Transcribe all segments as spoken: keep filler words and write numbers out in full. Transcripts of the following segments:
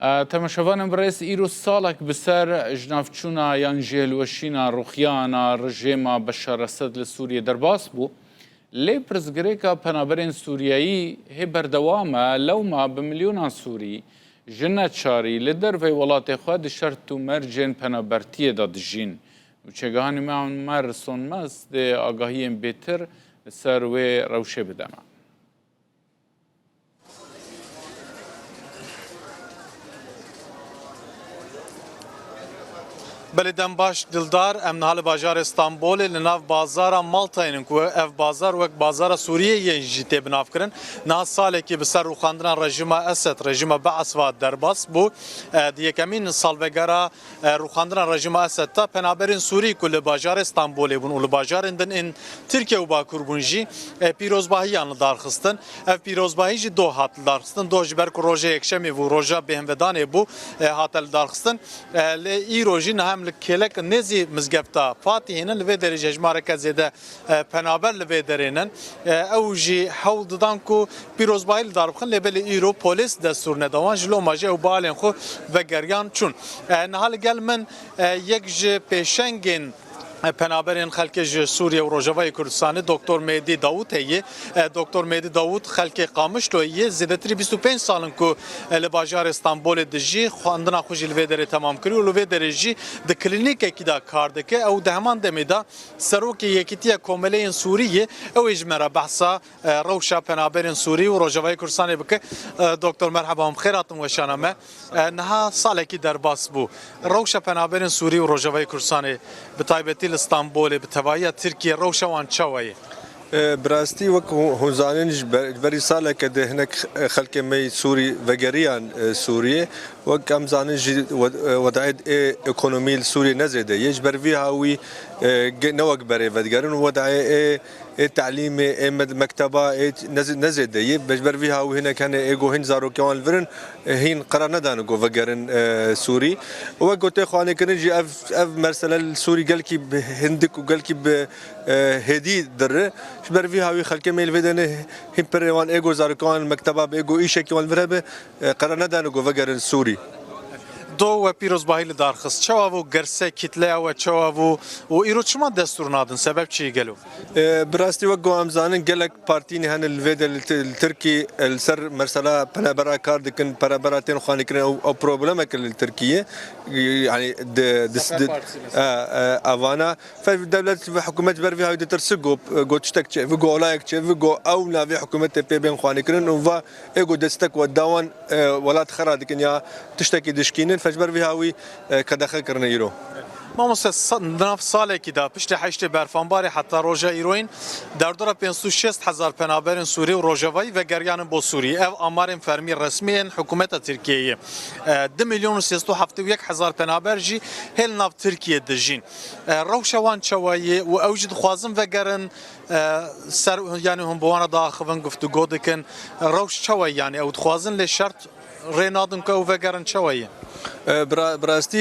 E, temaşevanên birêz, îro salek bi ser jinavçûna yan jî hilweşîna rûxiyana rejêma Beşar Esed li Sûriyê derbas bû. Lê pirsgirêka penaberên Sûriyeyî hê berdewam e. Lewma bi milyonan Sûrî ji neçarî li dervey welatê xwe di şert û mercên penabertiyê de dijîn. Nûçegihanê me Omer Sonmez dê agahiyên bêtir li ser wê rewşê bide me. Belê, dem baş Dildar, em niha li bajarê Stenbolê li nav bazara Maltayê ne ku ev bazar wek bazara Sûriyê yê jî tê binavkirin. Niha salekî bi ser rûxandina rejîma Esed, rejîma Beas ve derbas bû. E, di yekemîn salvegera e, rûxandina rejîma Esed de penaberên Sûrî ku li bajarê Stenbolê bûn û li bajarên din ên Tirkiye û Bakur bûn jî, e, pîrozbahiyan li dar xistin. Ev pîrozbahî jî doh hat li dar xistin. Doh ji ber ku roja yekşemê bû, roja bêhnvedanê bû, e, hate li dar xistin. E, lê îro jî niha em li kêlek nêzî mizgefta Fatihê ne, li vê derê jî hejmareke zêde e, penaber li vê derê nin. E, ew jî hewl didan ku pîrozbahî li dar bixin, lê belê îro polîs destûr neda wan, ji loma jî ew bi alên xwe vegeriyan çûn. E, niha li gel min, e, yek ji pêşengên, e, penaberên xelkê ji Sûriye û Rojavayê Kurdistanê, Doktor Mêdî Dawûd heye. E, Doktor Mêdî Dawûd xelkê Qamişloyê ye. Zêdetirî bîst û pênc sal in ku, e, li bajarê Stenbolê dijî, xwendina xwe jî li vê derê temam kiriye û li vê derê jî di klînîkekî de kar dike. Ew di heman demê de Serokê Yekîtiya Komeleyên Sûrî ye, ew ê ji me re behsa, e, rewşa penaberên Sûrî û Rojavayê Kurdistanê bike. E, Doktor, merheba, hûn bi xêr hatin weşana me. E, niha salekî derbas bû. Rewşa penaberên Sûrî û Rojavayê Kurdistanê, bi taybetî li Stenbolê, bi tevahiya Tirkiye, rewşa wan çawa ye? E, bi rastî, wek hû-, hûn zanin, ji ber-, berî saleke di hinek, e, xelkê me yî Sûrî vegeriyan, e, Sûriyê. Wek em zanin jî, wed-, e, wedayê ê ekonomî li Sûriyê ne zêde ye. Ji ber vî hawî, e, ge-, ne wek berê vedigerin û wedayê ê, ê telîmê, ê med-, mekteba, ê ne zê-, ne zêde ye. Ji ber vî hawî hinek hene ê go hîn zarokê wan li vir in, e, hîn qerar nedane go vegerin, e, Sûrî. Wek go tê xwanîkirin jî ev, ev mesele li Sûrî gelkî bi hindik û gelkî bi, e, hêdî dire. Ji ber vî hawî xelkê me li vê derê hîn pirê wan ê go zarokê wan li mekteba be, ê go îşekî wan li vir hebe, e, qerar nedane ku vegerin Sûrî. Do we pîrozbahî li dar xist. Çawa bû girse kîtleya we çawa bû û îro çima destûr nadin? Sebeb çi ye gelo? E, bi rastî wek ku em zanin gelek partî hene li vê de li Ti-, li Tirkî, e, li ser mesela penebera kar dikin, penebera tên xwanîkirin, ew, ew problemek li Tirkî ye. E, yanî di, di, Zafer di, Partisi mesela. E, e, evana. Fe dewlet ve hikûmet ji ber vî hawî ditirsi ku, ku tiştek çêbû, ku olayek çêbû, ku ew navê hikûmetê pê bên xwanîkirin û va ê ku destek we dawan, e, welat xera dikin ya tiştekî dişkînin. Fe ji ber vî hawî, e, qedexe kirine îro. Mamoste, sa-, di nav salekî de piştî heştê Berfanbarê heta roja îroyîn derdora pênc sed û şêst hezar penaberên Sûrî û Rojavayî vegeriyanin bo Sûrî. Ev amarên fermî resmî yên hikûmeta Tirkiyeyê ye. E, du milyon û sêzdeh û heftê û yek hezar penaber jî hê li nav Tirkiyê dijîn. E, rewşa wan çawa ye û ew jî dixwazin vegerin, e, ser, yanî hûn bi wan re diaxivin, guftûgo dikin. E, rewş çawa ye, yanî ew dixwazin lê şert rê nadin ku ew vegerin, çawa ye? E, bira-, bi rastî,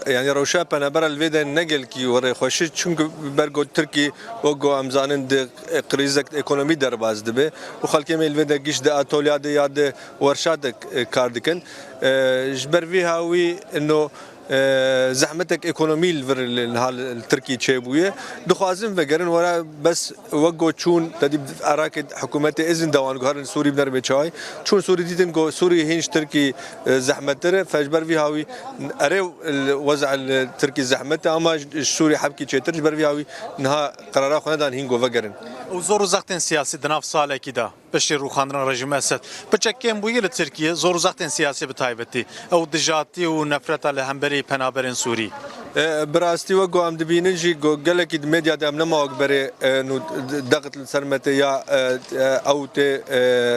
e, yanî rewşa penebera li vê de ne gelkî were xweş e, çunku ber ku Tirkî wek ku em zanin di, e, krîzek ekonomî derbas dibe û xelkê me li vê de giş di atolya de ya di werşa de, e, kar dikin. E, ji ber vî hawî ino e, zehmetek ekonomî li vir li, li hal li Tirkî çêbûye. Dixwazin vegerin were bes wek go çûn tedî erakê hikûmetê izin dawan guherin Sûrî binerin bê çawayî. Çûn Sûrî dîtin go Sûrî hîn ji Tirkî, e, zehmettir e. Fe ji ber vî hawî erê weza li Tirkî zehmet e ama ji, ji Sûrî hebkî çêtir. Ji ber vî hawî niha qerara xwe nedan hîn go vegerin. Û zor û zextên siyasî di nav salekî de. Piştî rûxandina rejîma Esed, piçek kêm bûye li Tirkiye, zor û zextên siyasî bi taybetî, ew dijatî û nefreta li hemberî penaberên Sûrî. E, bi rastî wek ku em dibînin jî ku gelekî di medya de em nema wek berê, e, nû d-, deqit li ser me tê ya, e, e, ew tê,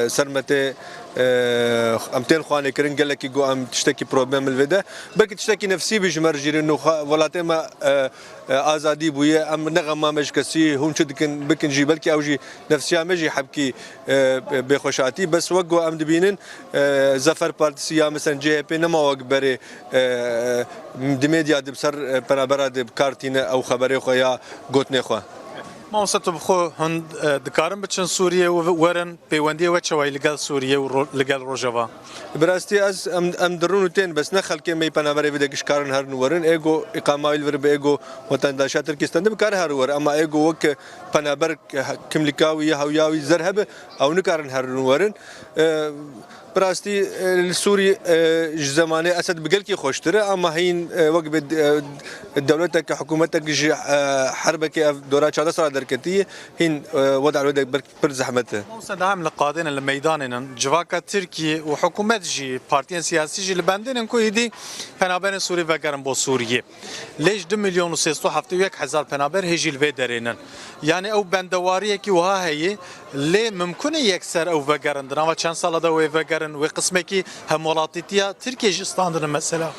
e, ser me tê, e, em tên xwanê kirin, gelekî ku em tiştekî problem li vê de. Belkî tiştekî nefsî bî ji me re jî re nû xwe welatê me, e, e, azadî bûye. Em ne xema me ji kesî, hûn çi dikin, bikin jî, belkî ew jî nefsiya me jî hebkî, e, bêxweş hatî. Bes wek ku em dibînin, e, Zafer Partisi ya, mesela, C H P nema wek berê, e, di medya de bi ser, e, penabera de bi kar tîne ew xeberê xwe ya gotinê xwe. Mamoste, tu bi xwe hûn, e, dikarin biçin Sûriyê û werin, pêwendiyê we çawa ye li gel Sûriyê û ro-, li gel Rojava? Bi rastî ez, em, em di rûn û tên, bes ne xelkê me yî penaberê vê de giş karin herin û werin. Ê go îqama wî li vir be, ê go wetendaşa Tirkî stende bikare herin wer. Ema ê go wek penaber, kimlîka wî, ya hewya wî zer hebe, ew nikarin herin û werin. E, Bi rastî, e, li Sûrî, e, ji zemanê Esed bi gelkî xweştir e, ama hîn, e, wek bi, e, dewletek, hikûmetek ji, e, herbekê ev dora çardeh sala derketî, hîn, e, weda wê de pir, pir zehmet e. Mamoste, de hem li qadên in, li meydanên in. Civaka Tirkî û hikûmet jî, partiyên siyasî jî li bendê ne ku êdî penaberên Sûrî vegerin bo Sûriyê. Lê ji du milyon û sê sed û heftê û yek hezar penaber hê jî li vê derê ne. Yani ew bendewariyekî wiha heye, lê mimkun e yekser ew vegerin? Di nava çend sala de wê vegerin? Wê qismekî hemwelatîtiya Tirkiyê jî standine mesela.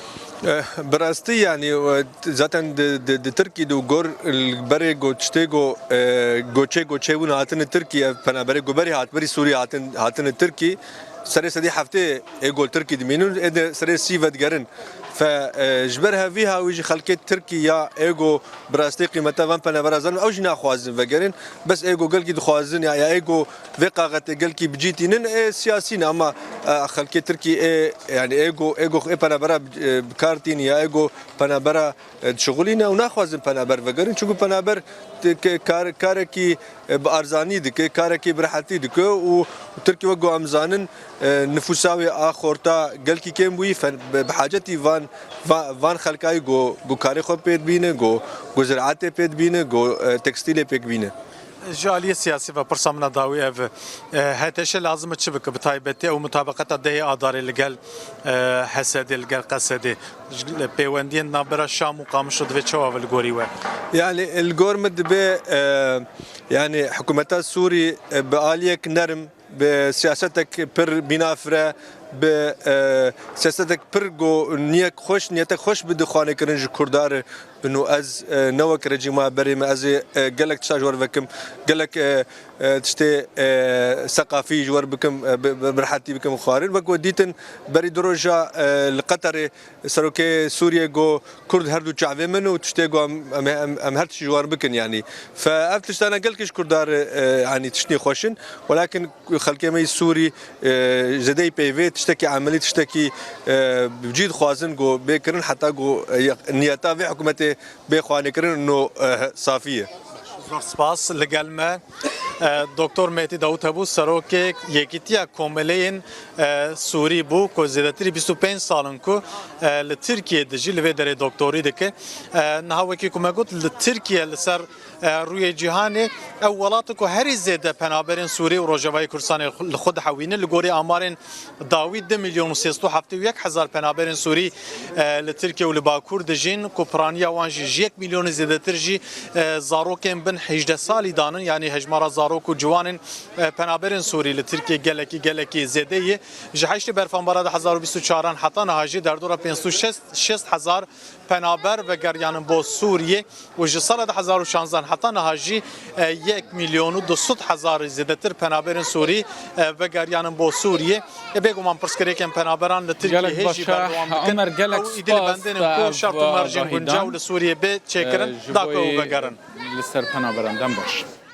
Eh, bi rastî, yani, e, zaten di, di, di Tirkî de gor, berê go tiştê go, e, goçê goçê bûn hatine Tirkî, ev penaberê go berê hat, berî Sûrî hatin, hatine Tirkî, serê sedî heftê ê go Tirkî dimînin, ê de serê sî vedigerin. Fe, e, ji ber hevî hawî jî xelkê Tirkî ya ê go bi rastî qîmeta van penebera zanin, ew jî naxwazin vegerin. Bes ê go gelkî dixwazin ya, ya ê go vê qaxetê gelkî bicîtînin, ê siyasî ne, ama, e, xelkê Tirkî ê, yani ê go, ê go ê penebera, e, bi kar tînin ya ê go penebera, e, dişixulîne û naxwazin penaber vegerin. Çunku penaber ti-, ke-, kar-, karekî, e, bi arzanî dike, karekî bi rehetî dike û Tirkî wek ku em zanin, e, nifûsa wê a xorta gelkî kêm bûyî, fen-, bi, bi hacetî van, va-, van xelkayî ku, ku karê xwe pê dibîne, ku, ku ziraetê pê dibîne, ku, e, tekstîlê pêk bîne. Ji aliyê siyasî ve pirsa min a dawî ev e, H T Ş lazim e çi bike? Bi taybetî ew mutabaqeta dehê Adarê li gel, e, H S D'ê, li gel Q S D'ê. Ji pêwendiyên navbera Şam û Qamişlo divê çawa be li gorî we? Yani, li gor min dibe, e, yani, hikûmeta Sûrî, e, bi aliyek nerm, bi siyasetek pir bînafire, bi, e, siyasetek pir go niyek xweş, niyetek xweş bide xwanê kirin ji Kurda re. Û ez, e, ne wek rejîma berê me, ez ê, e, gelek tişta ji wer vekim, gelek, e, e, tiştê, e, seqafî ji wer bikim, e, bi, bi, bi rehetî bikim xwarin. Wek we dîtin berî du roja, e, li Qeterê Serokê Sûriyê got, Kurd her du çavê min û tiştê got em, em, em, em her tiştî ji wan bikin, yanî. Fe ev tiştane gelkî ji Kurda re, e, yanî tiştî xweş in. Welakin xelkê me yî Sûrî, e, zêdeyî peyvê tiştekî emelî, tiştekî, e, bi cî dixwazin got bê kirin, heta got, e, niyeta vê hikûmetê bê xwanê kirin, no, e, safî ye. Zor spas. Li gel me, e, Doktor Mehdî Dawûd hebû, serokê Yekîtiya Komeleyên, e, Sûrî bû, ku zêdetirî bîst û pênc sal in ku, e, li Tirkiyê dijî, li vê derê doktorî dike. E, niha wekî ku me got, li Tirkiye li ser, e, rûyê cîhanê ew welat e ku herî zêde penaberên Sûrî û Rojavayê Kurdistanê li xwe dihewîne. Li gorî amarên dawî du milyon û sê sed û heftê û yek hezar penaberên Sûrî, e, li Tirkiye û li Bakur dijîn, ku piraniya wan jî ji yek milyon zêdetir jî, e, zarokên bin hejdeh salî danin, yanî hejmara zarok û ciwanên, e, penaberên Sûrî li Tirkiye gelekî, gelekî zêde ye. Ji heştê Berfanbara du hezar û bîst û çaran heta niha jî derdora pênc sed û şêst hezar penaber vegeriyanin bo Sûriyê. Û ji sala du hezar û şanzan heta niha jî, e, yek milyon û du sed hezarî zêdetir penaberên Sûrî, e, vegeriyanin bo Sûriyê. E, bêguman pirsgirêkên penaberan li Tirkiyê hê jî berdewam dikin. Ew îdî li bendê ne ku şert û mercên guncaw li Sûriyê bê çêkirin, da ku ew vegerin. Li ser penaberan dem baş.